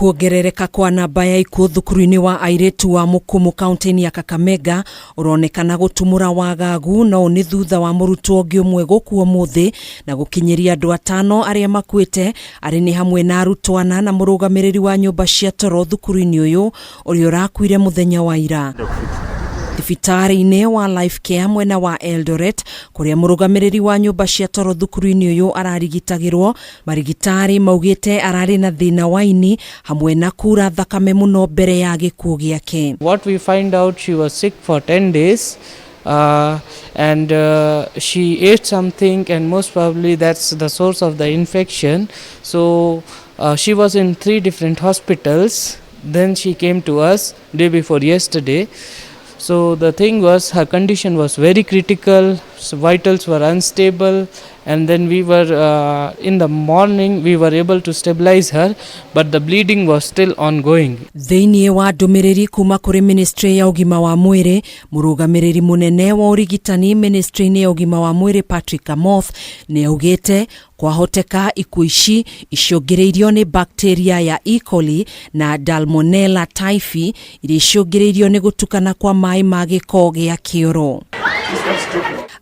Kuongerereka kwa namba ya ikuũ thukuru-inĩ wa airĩtu wa Mukumu kaunti-inĩ ya Kakamega ũronekana gũtumũra wagagu no nĩ thutha wa mũrutwo ũngĩ ũmwe gũkua ũmũthĩ na gũkinyĩria andũ atano arĩa makuĩte arĩ nĩ hamwe na arutwo ana na mũrũgamĩrĩri wa nyũmba cia toro thukuru-inĩ ũyũ ũrĩa ũrakuire mũthenya wa ira. Thibitarĩ-inĩ wa Life Care mwena wa Eldoret kũrĩa mũrũgamĩrĩri wa nyũmba cia toro thukuru-inĩ ũyũ ararigitagĩrwo, marigitari maugĩte ararĩ na thĩna wa ini hamwe na kura thakame mũno mbere ya gĩkuũ gĩake. What we find out, she was sick for 10 days and she ate something, and most probably that's the source of the infection. So she was in 3 different hospitals. Then she came to us day before yesterday. So the thing was, her condition was very critical, so vitals were unstable, and then we were in the morning we were able to stabilize her, but the bleeding was still ongoing. Thĩinĩ wa ndũmĩrĩri kuma kũrĩ ministry ya ũgima wa mwĩrĩ, mũrũgamĩrĩri mũnene wa ũrigitani ministry-inĩ ya ũgima wa mwĩrĩ Patrick Amoth nĩ augĩte kwahoteka ikuũ ici icũngĩrĩirio nĩ bacteria ya E. coli na Salmonella typhi iria icũngĩrĩirio nĩ gũtukana kwa maĩ ma gĩko gĩa kĩoro.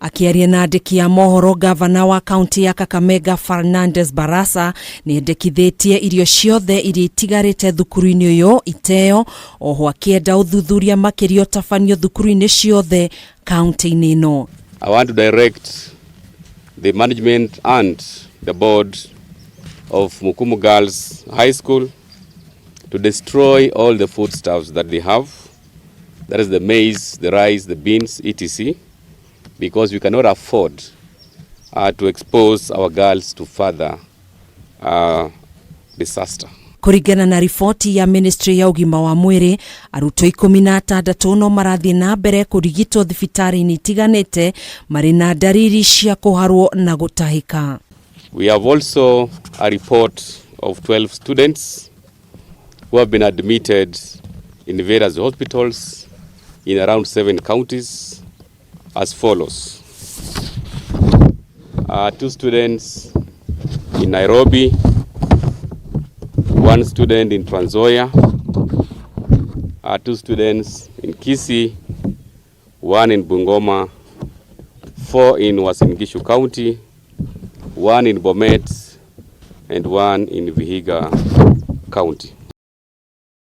Akĩaria na andĩki a mohoro, gavana wa kaunti ya Kakamega Fernandes Barasa nĩ endekithĩtie irio ciothe iria itigarĩte thukuru-inĩ ũyũ iteo, oho akĩenda ũthuthuria makĩria ũtabanio thukuru-inĩ ciothe kaunti-inĩ ĩno. I want to direct the management and the board of Mukumu Girls High School to destroy all the foodstuffs that they have. That is the maize, the rice, the beans, etc. Because we cannot afford to expose our girls to further disaster. Kũringana na riboti ya ministry ya ũgima wa mwĩrĩ, arutwo 16 no marathiĩ na mbere kũrigitwo thibitarĩ-inĩ itiganĩte marĩ na ndariri cia kũharwo na gũtahĩka. We have also a report of 12 students who have been admitted in various hospitals in around 7 counties as follows. 2 students in Nairobi, 1 student in Trans Nzoia, 2 students in Kisii, 1 in Bungoma, 4 in Uasin Gishu County, 1 in Bomet, and 1 in Vihiga County.